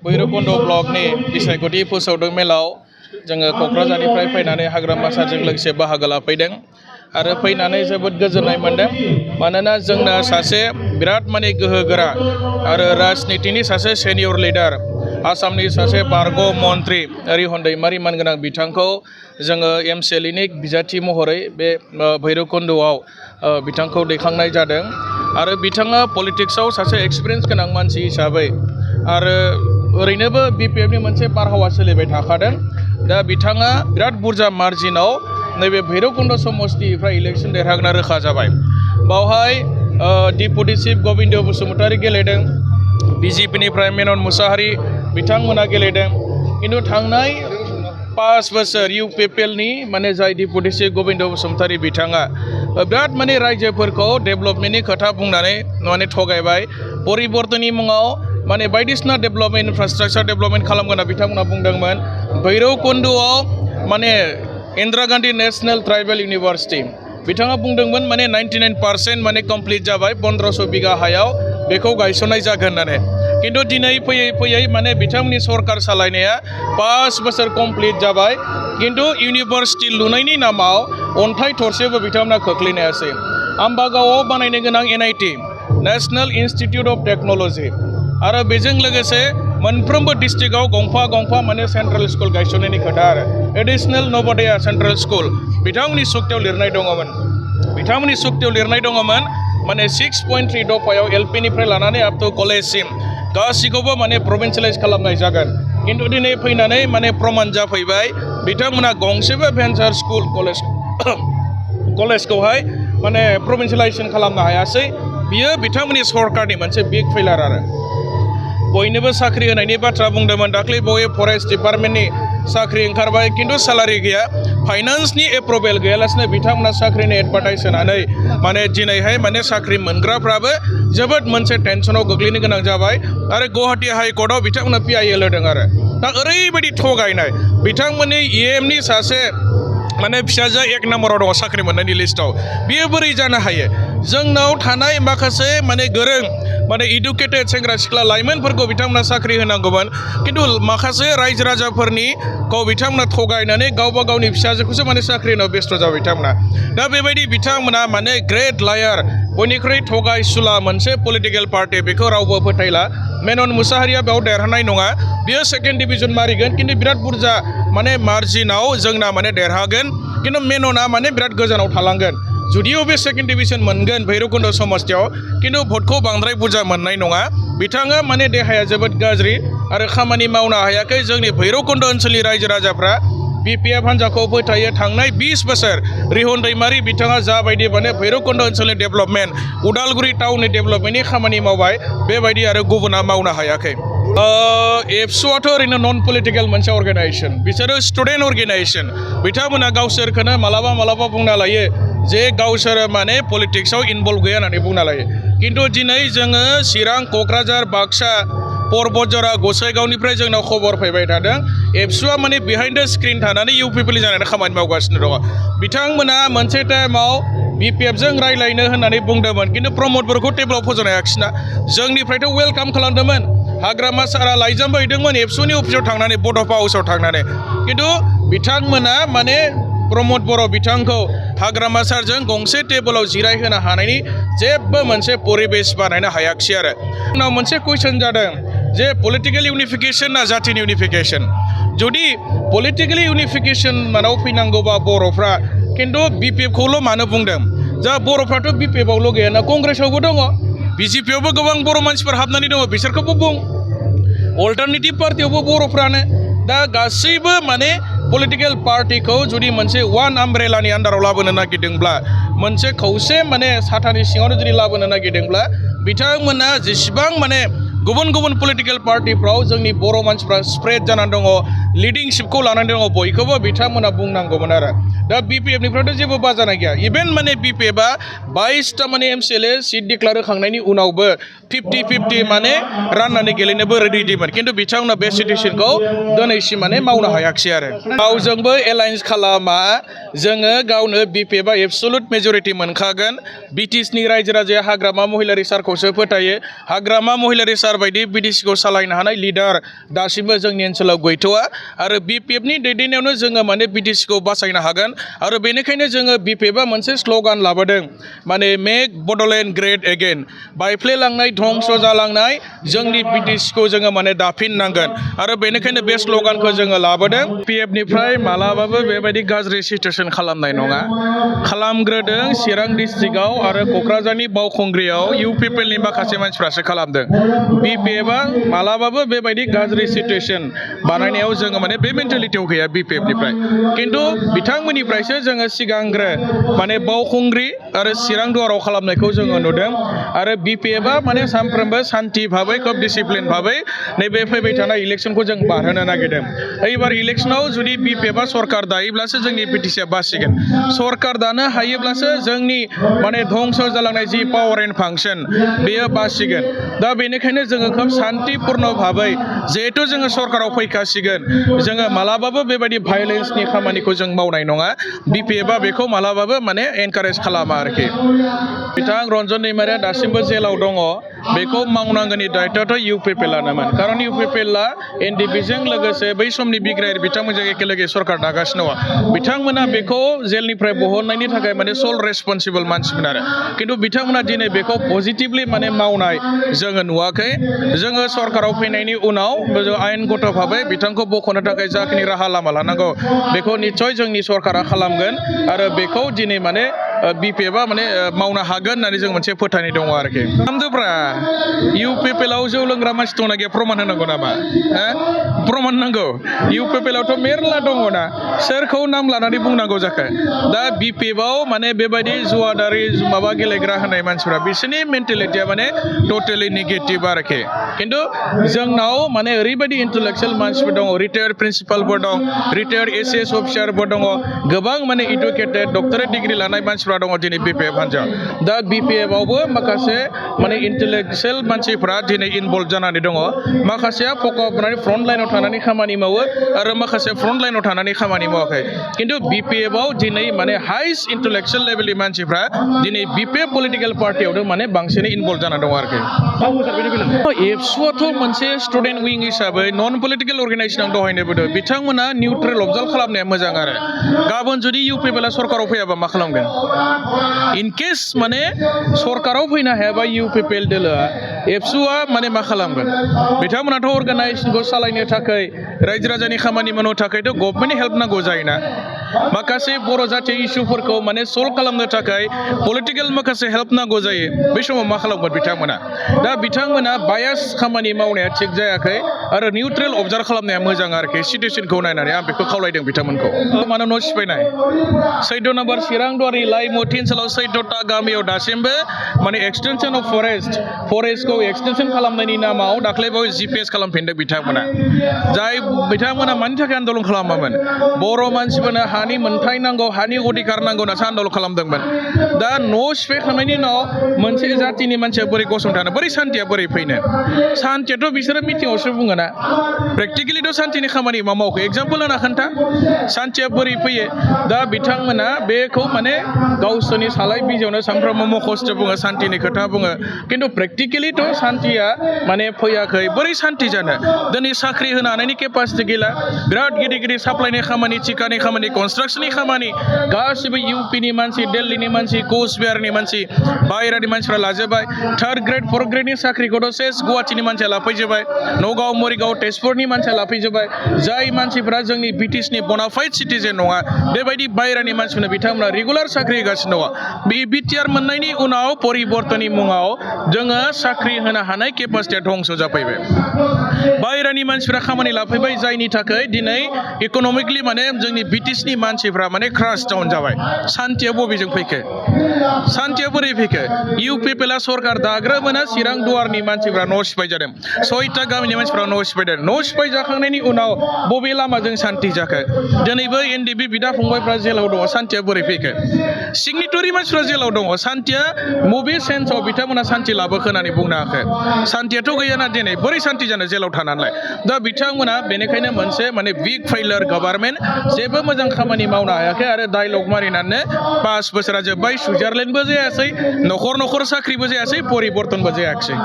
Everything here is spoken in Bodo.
भैरबकुंड ब्लकनि बिसायख'थि फोसावदों मेलाव जोङो क'क्राझारनिफ्राय फैनानै हाग्रामा सारजों लोगोसे बाहागो लाफैदों आरो फैनानै जोबोद गोजोननाय मोनदों मानोना जोंना सासे बिराद माने गोहोगोरा आरो राजनितिनि सासे सेनियर लिडार आसामनि सासे बारग' मन्त्रि रिहन दैमारि मानगोनां बिथांखौ जोङो एमसिएलनि बिजाथि महरै बे भैरबकुंडआव बिथांखौ दैखांनाय जादों आरो बिथाङा पलिटिक्सआव सासे एक्सपिरियेन्स गोनां मानसि हिसाबै आरो ओरैनोबो बिपिएफनि मोनसे बारहावा सोलिबाय थाखादों दा बिथाङा बिराद बुरजा मार्जिनाव नैबे भैरबकुंड समस्तिनिफ्राय इलेक्सन देरहागोना रोखा जाबाय बावहाय डिपुटि चिफ गबिन्द बसुमतारी गेलेदों बिजेपिनिफ्राय मेनन मुसाहारि बिथांमोना गेलेदों किन्तु थांनाय 5 बोसोर इउपिपिएलनि माने जाय डिपुटि चिफ गबिन्द बसुमतारी बिथाङा बिराद माने रायजोफोरखौ डेभेलपमेन्टनि खोथा बुंनानै माने थगायबाय परिबर्तननि मुङाव माने बायदिसिना डेभेलपमेन्ट इनफ्रास्ट्राक्चार डेभेलपमेन्ट खालामगोन बिथांमोना बुंदोंमोन भैरबकुंडआव माने Indira Gandhi national tribal university बिथाङा बुंदोंमोन माने 99% माने कमप्लिट जाबाय 1500 बिगा हायाव बेखौ गायसननाय जागोन होननानै किन्तु दिनै फैयै फैयै माने बिथांमोननि सरकार सालायनाया 5 बोसोर कमप्लिट जाबाय किन्तु इउनिभार्सिटि लुनायनि नामाव अन्थाइ थरसेबो बिथांमोना खोख्लैनायासै आम्बागावआव बानायनो गोनां NIT national institute of technology आरो बेजों लोगोसे मोनफ्रोमबो डिस्ट्रिक्टआव गंफा माने सेन्ट्रेल स्कुल गायसननायनि खोथा आरो एडिशनेल नवोदया सेन्ट्रेल स्कुल बिथांमोननि सुक्तियाव लिरनाय दङमोन माने 6.3 दफायाव एलपिनिफ्राय लानानै आप टु कलेजसिम गासिखौबो माने प्रभिन्सियेलाइज खालामनाय जागोन किन्तु दिनै फैनानै माने प्रमाण जाफैबाय बिथांमोना गंसेबो भेन्सार स्कुल कलेजखौहाय माने प्रभिन्सियेलाइजेसन खालामनो हायासै बियो बिथांमोननि सरकारनि मोनसे बिग फेलार आरो बयनोबो साख्रि होनायनि बाथ्रा बुंदोंमोन दाख्लै बय फरेस्ट डिपार्टमेन्टनि साख्रि ओंखारबाय किन्तु सेलारि गैया फाइनान्सनि एप्रुभेल गैयालासिनो बिथांमोना साख्रिनि एडभार्टाइज होनानै माने दिनैहाय माने साख्रि मोनग्राफ्राबो जोबोद मोनसे टेनसनाव गोग्लैनो गोनां जाबाय आरो गुवाहाटी हाइकर्टआव बिथांमोना पिआइएल होदों आरो दा ओरैबायदि थगायनाय बिथांमोननि इएमनि सासे माने फिसाजो 1 नम्बराव दङ साख्रि मोननायनि लिस्टआव बियो बोरै जानो हायो जोंनाव थानाय माखासे माने गोरों माने इडुकेटेड सेंग्रा सिख्ला लाइमोनफोरखौ बिथांमोना साख्रि होनांगौमोन किन्तु माखासे रायजो राजाफोरनिखौ बिथांमोना थगायनानै गावबा गावनि फिसाजोखौसो माने साख्रि होनायाव बेस्थ' जाबाय बिथांमोना दा बेबायदि बिथांमोना माने ग्रेट लायार बयनिख्रुइ थगायसुला मोनसे पलिटिकेल पार्टि बेखौ रावबो फोथायला मेनन मुसाहारिया बेयाव देरहानाय नङा बियो सेकेन्ड डिभिजन मारिगोन किन्तु बिराद बुरजा माने मार्जिनाव जोंना माने देरहागोन किन्तु मेनना माने बिराद गोजानाव थालांगोन जुदियो बे सेकेन्ड डिभिजन मोनगोन भैरबकुंड समस्तियाव किन्तु भटखौ बांद्राय बुरजा मोननाय नङा बिथाङा माने देहाया जोबोद गाज्रि आरो खामानि मावनो हायाखै जोंनि भैरबकुंड ओनसोलनि रायजो राजाफ्रा बिपिएफ हान्जाखौ फोथायो थांनाय 20 बोसोर रिहन दैमारि बिथाङा जाबायदि माने भैरबकुंड ओनसोलनि डेभेलपमेन्ट उदालगुरि टाउननि डेभेलपमेन्टनि खामानि मावबाय बेबायदि आरो गुबुना मावनो हायाखै एबसुआथ' ओरैनो नन पलिटिकेल मोनसे अर्गेनाइजेसन बिसोरो स्टुडेन्ट अर्गेनाइजेसन बिथांमोना गावसोरखौनो मालाबा बुंना लायो जे गावसोर माने पलिटिक्सआव इनभल्भ गैया होननानै बुंना लायो किन्तु दिनै जोङो चिरां क'क्राझार बाक्सा परबतजरा गसाइगावनिफ्राय जोंनाव खबर फैबाय थादों एबसुआ माने बिहाइन्ड द स्क्रिन थानानै इउपिपिएल जानानै खामानि मावगासिनो दङ बिथांमोना मोनसे टाइमाव बिपिएफजों रायलायनो होननानै बुंदोंमोन किन्तु प्रमदफोरखौ टेबोलाव फज'नो हायाखिसैना जोंनिफ्रायथ' वेलकाम खालामदोंमोन हाग्रामा सारा लाइजामबो हैदोंमोन एबसुनि अफिसाव थांनानै बड'फा हाउसाव थांनानै किन्तु बिथांमोना माने प्रमद बर' बिथांखौ हाग्रामा सारजों गंसे टेबोलाव जिरायहोनो हानायनि जेबो मोनसे परिबेस बानायनो हायाखिसै आरो उनाव मोनसे कुइसन जादों जे पलिटिकेल इउनिफिकेसन ना जातिनि इउनिफिकेसन जुदि पलिटिकेल इउनिफिकेसन मानाव फैनांगौबा बर'फ्रा किन्तु बिपिएफखौल' मानो बुंदों जा बर'फ्राथ' बिपिएफआवल' गैयाना कंग्रेसआवबो दङ बिजेपियावबो गोबां बर' मानसिफोर हाबनानै दङ बिसोरखौबो बुं अल्टारनेटिभ पार्टियावबो बर'फ्रानो दा गासैबो माने पलिटिकेल पार्टिखौ जुदि मोनसे वान आमब्रेलानि आन्डाराव लाबोनो नागिरदोंब्ला मोनसे खौसे माने साथानि सिङावनो जुदि लाबोनो नागिरदोंब्ला बिथांमोना जेसेबां माने गुबुन पलिटिकेल पार्टिफ्राव जोंनि बर' मानसिफ्रा स्प्रेड जानानै दङ लिडिंशिपखौ लानानै दङ बयखौबो बिथांमोना बुंनांगौमोन आरो दा बिपिएफनिफ्रायथ' जेबो बाजानाय गैया इभेन माने बिपिएफआ 22टा माने एमसिएलए सिट डिक्लेयार होखांनायनि उनावबो 50-50 माने राननानै गेलेनोबो रेडिमोन किन्तु बिथांमोना बे सिटुएसनखौ दिनैसिम माने मावनो हायाखिसै आरो गावजोंबो एलायन्स खालामा जोङो गावनो बिपिएफआ एबसुलुट मेजरिटि मोनखागोन बिटिसिनि रायजो राजाया हाग्रामा महिलारि सारखौसो फोथायो हाग्रामा महिलारि सार लिडार बायदि बिटिसिखौ सालायनो हानाय लिडार दासिमबो जोंनि ओनसोलाव गैथ'वा आरो बिपिएफनि दैदेननायावनो जोङो माने बिटिसिखौ बासायनो हागोन आरो बेनिखायनो जोङो बिपिएफआ मोनसे स्ल'गान लाबोदों माने मेक बड'लेण्ड ग्रेट एगेन बायफ्लेलांनाय धंस जालांनाय जोंनि बिटिसिखौ जोङो माने दाफिननांगोन आरो बेनिखायनो बे स्ल'गानखौ जोङो लाबोदों पिएफनिफ्राय मालाबाबो बेबायदि गाज्रि सिटुवेसन खालामनाय नङा खालामग्रोदों चिरां डिस्ट्रिक्टआव आरो क'क्राझारनि बावखुंग्रियाव इउपिपिएलनि माखासे मानसिफ्रासो खालामदों बिपिएफआ मालाबाबो बेबायदि गाज्रि सिटुवेसन बानायनायाव जोङो माने बे मेन्टेलिटियाव गैया बिपिएफनिफ्राय खिन्थु बिथांमोननिफ्रायसो जोङो सिगांग्रो माने बावखुंग्रि आरो चिरां दुवाराव खालामनायखौ जोङो नुदों आरो बिपिएफआ माने सानफ्रोमबो सान्थि भाबै खोब डिसिप्लिन भाबै नैबे फैबाय थानाय इलेक्सनखौ जों बारहोनो नागिरदों एबार इलेक्सनाव जुदि बिपिएफआ सरकार दायोब्लासो जोंनि बिटिसिआ बासिगोन सरकार दानो हायोब्लासो जोंनि माने धंस जालांनाय जि पावार एन्ड फांसन बेयो बासिगोन दा बेनिखायनो जोङो खोब सान्थिपूर्ण भाबै जिहेथु जोङो सरकाराव फैखासिगोन जोङो मालाबाबो बेबायदि भायलेन्सनि खामानिखौ जों मावनाय नङा बिपिएफआ बेखौ मालाबाबो माने एनकारेज खालामा आरोखि बिथां रन्जन दैमारिया दासिमबो जेलाव दङ बेखौ मावनांगौनि दायित्वआथ' इउपिपिएलआनोमोन खारन इउपिपिएलआ एनडिपिजों लोगोसे बै समनि बिग्रायारि बिथांमोनजों एखेलगे सरकार दागासिनो दङ बिथांमोना बेखौ जेलनिफ्राय बहननायनि थाखाय माने सल रेसपन्सिबल मानसिमोन आरो खिन्थु बिथांमोना दिनै बेखौ पजिटिभलि माने मावनाय जोङो नुवाखै जोङो सरकाराव फैनायनि उनाव आयेनगत भाबै बिथांखौ बख'नो थाखाय जाखिनि राहा लामा लानांगौ बेखौ निस्सय जोंनि सरकारा खालामगोन आरो बेखौ दिनै माने बिपिएफआ माने मावनो हागोन होननानै जों मोनसे फोथायनाय दङ आरोखि खालामदोब्रा इउपिपिएलआव जौ लोंग्रा मानसि दंना गैया प्रमान होनांगौ नामा प्रमान नांगौ इउपिपिएलआवथ' मेरला दङना सोरखौ नाम लानानै बुंनांगौ जाखो दा बिपिएफआव माने बेबायदि जुवादारि माबा गेलेग्रा होनाय मानसिफ्रा बिसोरनि मेन्टेलिटिया माने टटेलि नेगेटिभ आरोखि खिन्थु जोंनाव माने ओरैबायदि इन्टेलेक्सुयेल मानसिफोर दङ रिटायार्ड प्रिन्सिपालफोर दं रिटायार्ड एसिएस अफिसारफोर दङ गोबां माने इडुकेटेड डक्टरेट डिग्रि लानाय मानसिफ्रा दङ दिनै बिपिएफ हान्जायाव दा बिपिएफआवबो माखासे माने इन्टेलेक्सुयेल मानसिफ्रा दिनै इनभल्भ जानानै दङ माखासेया फकआप माने फ्रन्ट लाइनाव थानानै खामानि मावो आरो माखासे फ्रन्ट लाइनाव थानानै खामानि मावाखै खिन्थु बिपिएफआव दिनै माने हाइस्ट इन्टेलेक्सुयेल लेभेलनि मानसिफ्रा दिनै बिपिएफ पलिटिकेल पार्टियावनो माने बांसिनै इनभल्भ जाना दङ आरोखि एबसुआथ' मोनसे स्टुडेन्ट विं हिसाबै नन पलिटिकेल अर्गेनाइजेसन आं दहायनो बुंदों बिथांमोना निउट्रेल अबजार्भ खालामनाया मोजां आरो गाबोन जुदि इउपिपिएलआ सरकाराव फैयाबा मा खालामगोन इनकेस माने सरकाराव फैनो हायाबा इउपिपिएल दोलोआ एबसुआ माने मा खालामगोन बिथांमोनाथ' अर्गानाइजेसनखौ सालायनो थाखाय रायजो राजानि खामानि मावनो थाखायथ' गभर्नमेन्टनि हेल्प नांगौ जायोना माखासे बर' जाथि इस्युफोरखौ माने सल्भ खालामनो थाखाय पलिटिकेल माखासे हेल्प नांगौ जायो बै समाव मा खालामगोन बिथांमोना दा बिथांमोना बायास खामानि मावनाया थिग जायाखै आरो निउट्रेल अबजार्भ खालामनाया मोजां आरोखि सिटुवेसनखौ नायनानै आं बेखौ खावलायदों बिथांमोनखौ मानो न' सिफायनाय 14 नम्बर चिरां दुवारि लाइमुथि ओनसोलाव 14टा गामियाव दासिमबो माने एक्सटेनसन अफ फरेस्टखौ एक्सटेनसन खालामनायनि नामाव दाख्लैबावै जिपिएस खालामफिनदों बिथांमोना जाय बिथांमोना मानि थाखाय आन्दोलन खालामामोन बर' मानसिफोरनो हानि मोनथाय नांगौ हानि अधिकार नांगौ होननासो आन्दोलन खालामदोंमोन दा न' सिफायखांनायनि उनाव मोनसे जातिनि मानसिया बोरै गसंथानो बोरै सान्थिया बोरै फैनो सान्थियाथ' बिसोरो मिटिङावसो बुङोना प्रेक्टिकेलिथ' सान्थिनि खामानि मा मावखो एगजाम्पोल होना खोन्था सान्थिया बोरै फैयो दा बिथांमोना बेखौ माने गावसोरनि सालाय बिजौआवनो सानफ्रोमबो मखस्थ' बुङो सान्थिनि खोथा बुङो खिन्थु प्रेक्टिकेलिथ' सान्थिया माने फैयाखै बोरै सान्थि जानो दिनै साख्रि होनो हानायनि केपासिटि गैला बिराद गिदिर गिदिर साप्लाइनि खामानि थिकानि खामानि कनस्ट्राक्सननि खामानि गासिबो इउपिनि मानसि दिल्लीनि मानसि कचबिहारनि मानसि बाहेरानि मानसिफ्रा लाजोबबाय थार्ड ग्रेड फर्थ ग्रेडनि साख्रिखौथ' सेस गुवाहाटीनि मानसिया लाफैजोबबाय नगाव मरिगाव तेजपुरनि मानसिया लाफैजोबबाय जाय मानसिफ्रा जोंनि बिटिसिनि बनाफाइड सिटिजेन नङा बेबायदि बाहेरानि मानसिफोरनो बिथांमोना रेगुलार साख्रि होगासिनो दङ बे बिटिआर मोननायनि उनाव परिबर्तननि मुङाव जोङो साख्रि होनो हानाय केपासिटिया धंस जाफैबाय बाहेरानि मानसिफ्रा खामानि लाफैबाय जायनि थाखाय दिनै इक'नमिकलि माने जोंनि बिटिसिनि मानसिफ्रा माने क्रास डाउन जाबाय सान्थिया बबेजों फैखो सान्थिया बोरै फैखो इउपिपिएलआ सरकार दाग्रोमोना चिरां दुवारनि मानसिफ्रा न' सिफाय जादों 6टा गामिनि मानसिफ्रा न' सिफायदों न' सिफाय जाखांनायनि उनाव बबे लामाजों सान्थि जाखो दिनैबो एनडिपि बिदा फंबायफ्रा जेलाव दङ सान्थिया बोरै फैखो सिगनेटरि मानसिफ्रा जेलाव दङ सान्थिया बबे सेन्सआव बिथांमोना सान्थि लाबोखो होननानै बुंनो हायाखै सान्थियाथ' गैयाना दिनै बोरै सान्थि जानो जेलाव थानानैलाय दा बिथांमोना बेनिखायनो मोनसे माने बिग फेइलार गभार्नमेन्ट जेबो मोजां खामानि मावनो हायाखै आरो डायलग मारिनानै 5 बोसोरा जोब्बाय सुइजारलेण्डबो जायासै न'खर न'खर साख्रिबो जायासै परिबर्तनबो जायाखिसै